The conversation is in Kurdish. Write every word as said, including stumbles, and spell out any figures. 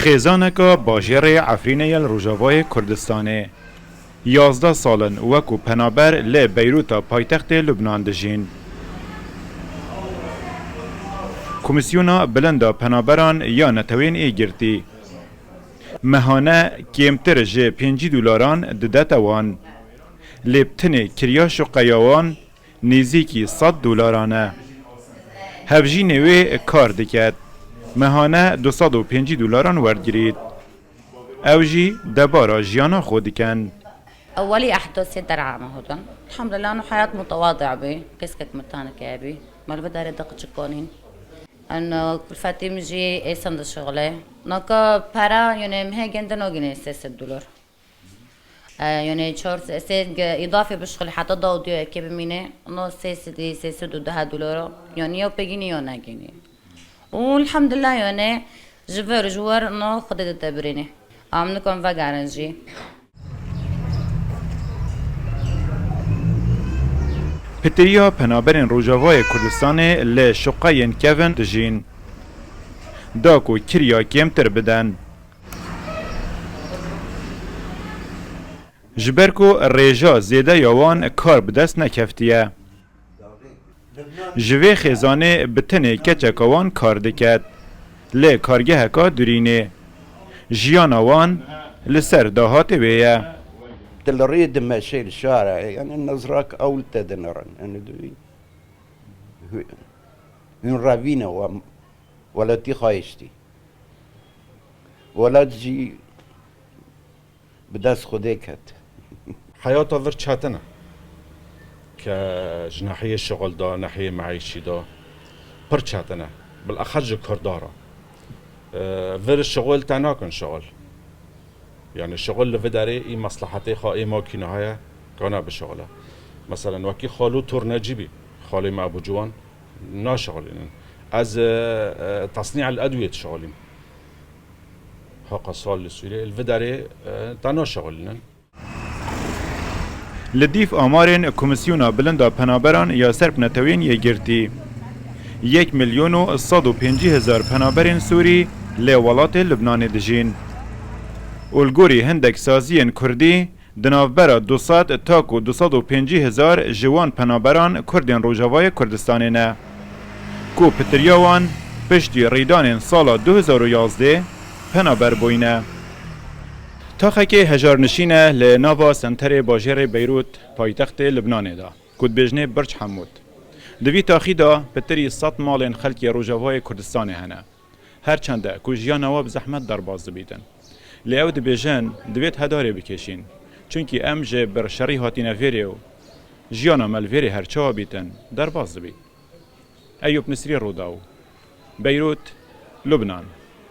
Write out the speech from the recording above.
Xêzaneka bajêrê Efrînê ye li Rojavayê Kurdistanê. Yazdeh sal in wekû penaber li Beyrûta paytextê Lubnan dijîn. Komîsyona Bilind a Penaberan ya Netewên Êgirtî mehane kêmtir ji pêncî dolaran didete wan. Lê bi tenê kiriya şuqeya wan nêzîkî sed dolaran e. Hevjînê wê kar diket. Mehane du sed û pêncî dolaran werdigirît. Ew jî debara jiyana xwe dikin. Ewwelî ehdosê derama hûdin. Elhamdulillah, no heyat mutewadi bî. Keskek mitanik bî. Malve dare de qıçık konin. An kulfetî min jî êsin dişixile. Naka pera, yone mihê gende nogine sê sed dolar. E, yone çar sê îdafê bişixile heta da û diyo eke bimîne. No sê sed, sê sed û deh dolar. Yani ya pegînî ya negînî. Û elhamdulillah, yone ji vir ji wir no Xwedê dide birînê. Am nikan vegerin jî. Pitiriya penaberên Rojavayê Kurdistanê li şuqeyên kevin dijîn. Da ku kiriya kêmtir bidin. Ji ber ku rêja zêde ya wan kar bi dest nekeftiye. Ji vê xêzanê bi tenê keçeka wan kar diket. Lê kargeheka durînê. Jiyana wan li ser dahatê wê ye. Di li rê dimeşê li şara, yani nizrak ewl te dinirin. Yani du-, hûn revîne we welatî xayiştî. Welat jî bi dest Xwedê ket. Heyata vir çetin e. Ke ji nahiyê şixul de, nahiyê meîşî de pir çetin e. Bilexes ji Kurda re. Ee, vir şixul te nakin şixul. Yani şixul li vi derê î meslehetê xwe ê makîne heye, kana bişixule. Meselen wekî xalo Turnecî bî, xalê me Ebû Ciwan naşixulînin. Ez, e, e, tesnî el edwiyê dişixulîm. Haqa sal li Sûriyê, li vi derê, e, te naşixulînin. Li dîv amarên Komîsyona Bilind a Penaberan ya ser bi Netewên Yekgirtî, yek milyon û sed û pêncî hezar penaberên Sûrî li welatê Lubnanê dijîn. Û li gorî hindek saziyên Kurdî, di navbera du sed ta ku du sed û pêncî hezar ji wan penaberan Kurdên Rojavayê Kurdistanê ne. Ku pitiriya wan piştî rîdanên sala du hezar û yazdeh penaber bûyne. Taxekê hejarnişîn e li nava senterê bajêrê Beyrût, paytextê Libnanê de, ku dibêjinê Birc Hemûd. Di vî taxî de pitirî sed malên xelkê Rojavayê Kurdistanê hene. Her çend e ku jiyana we bi zehmet derbas dibîtin. Lê ew dibêjin, divêt hedarê bikêşîn. Çunkî em ji bir şerî hatîne vêrê û jiyana me li vêrê her çawa bîtin, derbas dibît. Eyûp Nisrî, Rûdaw, Beyrût, Lubnan.